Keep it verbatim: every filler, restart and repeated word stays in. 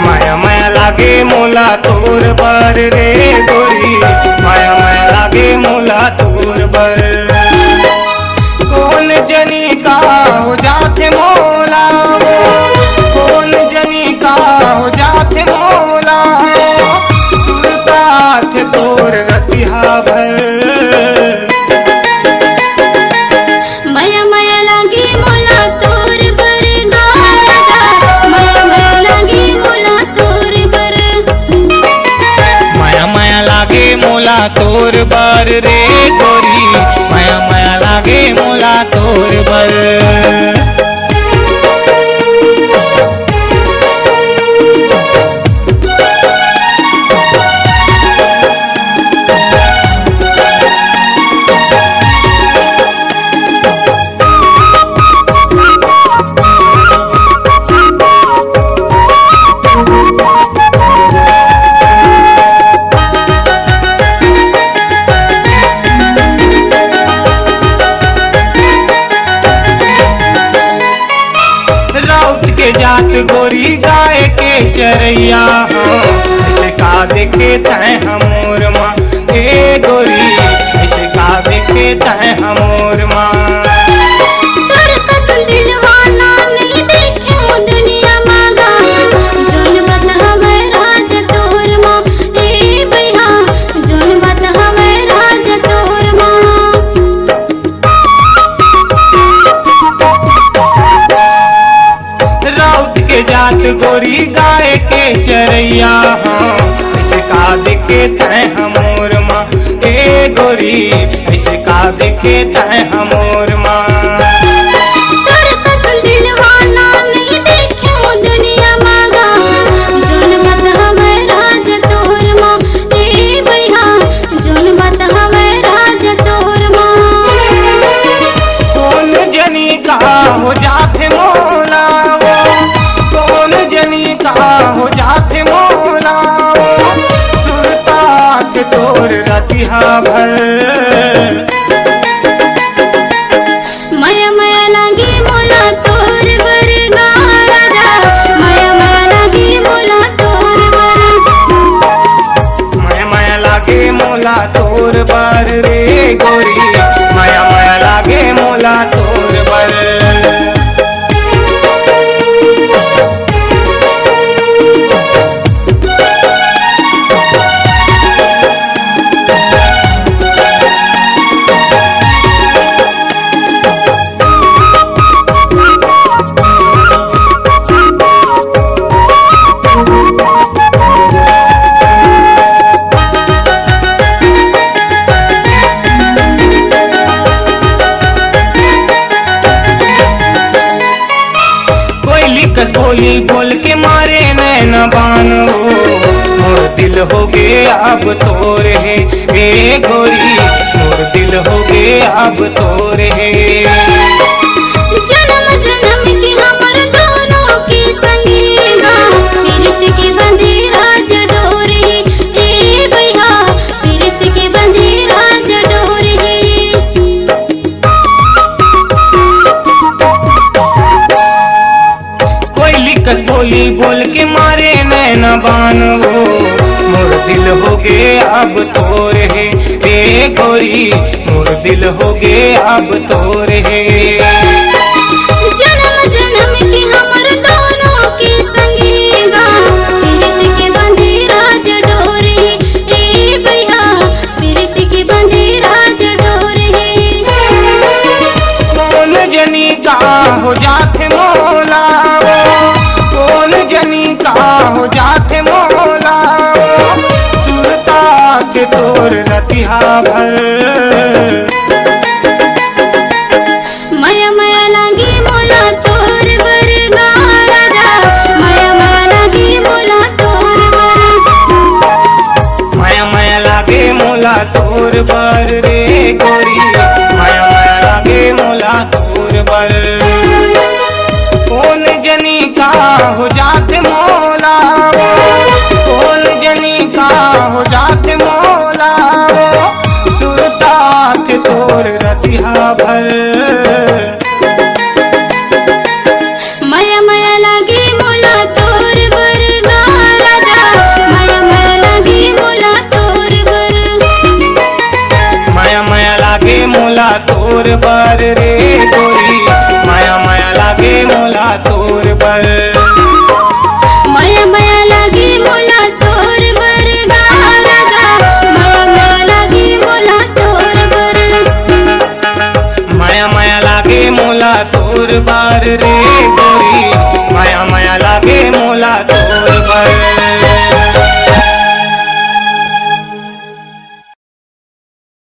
मया मया लागे मोला तोर बर रे गोरी, मया मया लागे मोला तोर बर। कोन जनी का हो जाथे मोला वो, कोन जनी का हो जाथे मोला वो, सुरता थे तोर रतिहा भर। मया मया लागे मोला तोर बर गा राजा, मया मया लागे मोला तोर बर। मया मया लागे मोला तोर बर रे गोरी, मया मया लागे मोला तोर बर। राउत के जात गोरी गाय के चरैया हो, ऐसे का देखे तैं हमोर माँ, ए गोरी, ऐसे का देखे तैं हमोर माँ। तोर कस दिलवाना नहीं देखे ओ दुनिया माँ गा, जोन बात हवे राज तोर माँ, ए भैया, जोन बात हवे राज तोर माँ। राउत के जात गोरी गाय के चरैया हो, ऐसे का देखे तैं हमोर माँ, ए गोरी, ऐसे का देखे तैं हमोर माँ। तोर कस दिलवाना नहीं देखे ओ दुनिया माँ गा, जोन बात हवे राज तोर माँ, ए भैया, जोन बात हवे राज तोर माँ। कोन जनी का हो जाथे मोला वो, कोन जनी का हो जाथे मोला वो, सुरता के तोर रतिहा भर। मया मया लागे मोला तोर बर गा राजा, मया मया लागे मोला तोर बर। मया मया लागे मोला तोर बर रे गोरी, मया मया लागे मोला तोर बर। कोयली कस बोली बोल के मारे नैना बान हो, मोर दिल हो गे अब तोर हे, ए गोरी, मोर दिल हो गे अब तोर हे। जन्म जन्म के हमर दोनों के संगी गा, पीरत के बंधे राज डोर हे, ए भैया, पीरत के बंधे राज डोर हे। कोयली कस बोली बोल के मारे नैना बान वो, मोर दिल हो गे अब तोर हे, ए गोरी, मोर दिल हो गे अब तोर हे। जन्म जन्म के हमर दोनों के संगी गा, पीरत के बंधे राज डोर हे, ए भैया, पीरत के बंधे राज डोर हे। कोन जनी का हो जाथे मोला वो, कोन जनी का हो जाथे मोला वो, सुरता के तोर रतिहा भर। मया मया लागे मोला तोर बर गा राजा, मया मया लागे मोला तोर बर। मया मया लागे मोला तोर बर रे गोरी, मया मया लागे मोला तोर बर। कोन जनी का हो जाथे मोला वो, कोन जनी का हो जाथे मोला वो, सुरता के तोर रतिहा भर। मया मया लागे मोला ला तोर बर रे गोरी, माया माया लागे मोला तोर बर। माया माया लागे मोला तोर बर गा राजा, माया माया लागे मोला तोर बर। माया माया लागे मोला तोर बर रे गोरी, माया माया लागे मोला